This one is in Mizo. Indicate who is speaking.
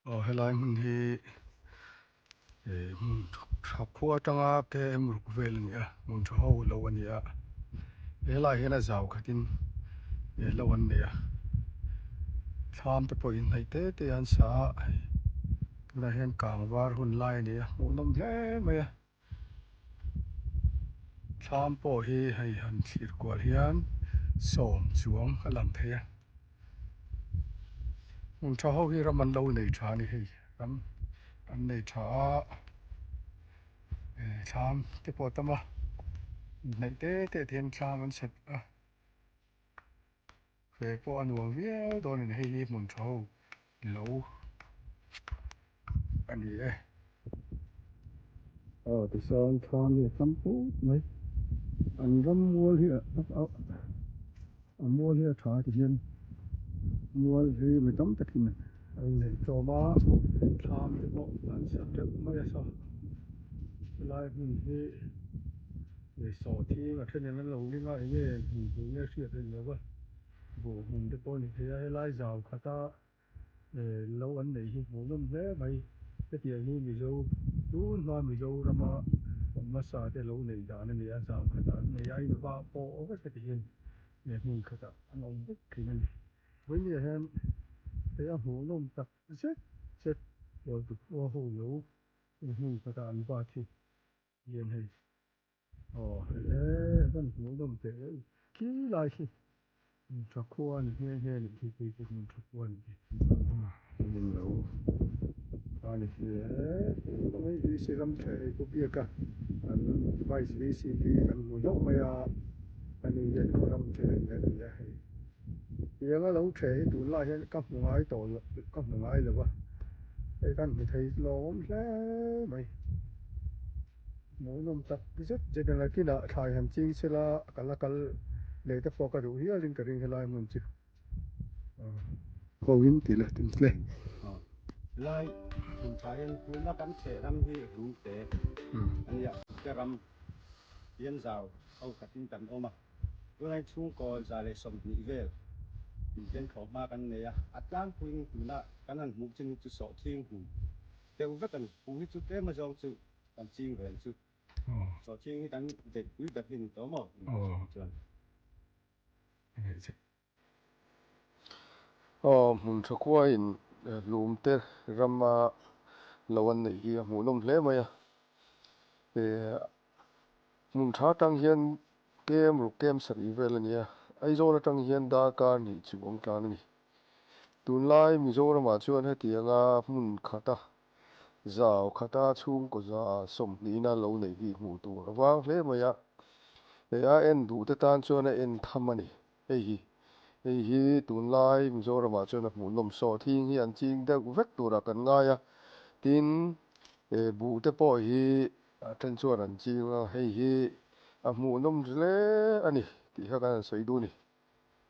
Speaker 1: Aw helai hmun hi ih hmun tha khua atanga km ruk vel a ni a hmun tha ho lo a ni a helaiah hian a zau khatin ih lo an nei a thlam te pawh inhnaih te te an sa a tunah hian kang var hun lai a ni a hmuh nawm hle mai a thlam pawh hi hei han thlir kual hian sawm chuang a lang thei a. Hmun tha ho hi ram an lo nei tha a ni hei ram an nei tha a eh thlam te pawh a tam a inhnaih te te ah hian thlam an set a fe pawh a nuam viau dawn a ni hei hi hmun tha ho lo a ni e. Aw tichuan thlam hi a tam put mai an ram mual hi a mual hi a tha ti hian mual hi mi tam takin an nei tlawm a thlam te pawh an sa teuh mai a saw helai hmun hi sawhthing a thenin an lo ring a enge hmun hmuh nge hriat a ni lo va buh hmun te pawh a ni thei a helai zau khata. Lo an neih hi hmuhnawm hle mai. Hetiang hi Mizo tun hma Mizorama awm hmasa te lo neih dan a ni a, zau khatah an nei a, in va pawh vek heti hian hmun khatah an awm vek thin a ni. Vawinia hian hei a hmuhnawm tak zet zet Hualtu khua ho lo hmun khatah an va thi hian hei Aw hei e hman hmuh nawm teh reuh khi lai khi hmun tha khua a ni nghe nghe a nih khi khi chu hmun tha khua a nih khi hmun lo a ni khi e hei VC ram theh hei pu biaka an vice VC hi kan hmu hlauh mai a ani hian khaw ram theh a ni a ni a hei tianga lo theh hi tunlai hian ka hmu ngai tawh lo ka hmu ngai lo va hei kan hmu thei hlawm hle mai. Hmuhnawm tak zet zet a nakinah thlai han ching sela ka la kal leh te pawh ka duh hialin ka ring helai hmun chu. Ho in tih la tum hle.
Speaker 2: Lai hmun tha hian tuna kan chheh ram hi rum te a nia, te ram hian zau ho khatin kan awm a, tunah hian chhungkaw 120 vel inten thlawh hma kan nei a, a tlangpuiin tuna kan han hmuh chin hi chu sawhthing hmun deuh vek a ni, pu hi chu tlem azawng chu Kan ching ve ang chu. Sawhthing hi kan beihpui ber hi a ni tawh maw? Chuan.
Speaker 1: Aw hmun tha khuain hlum te rama lo an neih hi a hmuhnawm hle mai a. Hmun tha atang hian kem ruk kem sarih vel a ni a, Aizawl atang hian darkar hnih chu awm tlan a ni. Tunlai Mizoramah chuan hetianga hmun khata Zau khata chhungkaw 120 a lo neih hi hmuh tur a vang hle mai a, hei a en duh te tan chuan a en tham a ni. Hei hi hei hi tunlai Mizoramah chuan a hmuhnawm sawt hing hi an ching deuh vek turah kan ngai a, tin buh te pawh hi a then chuan an ching a, hei hi a hmuhnawm hle a ni tih kha kan han sawi duh a ni.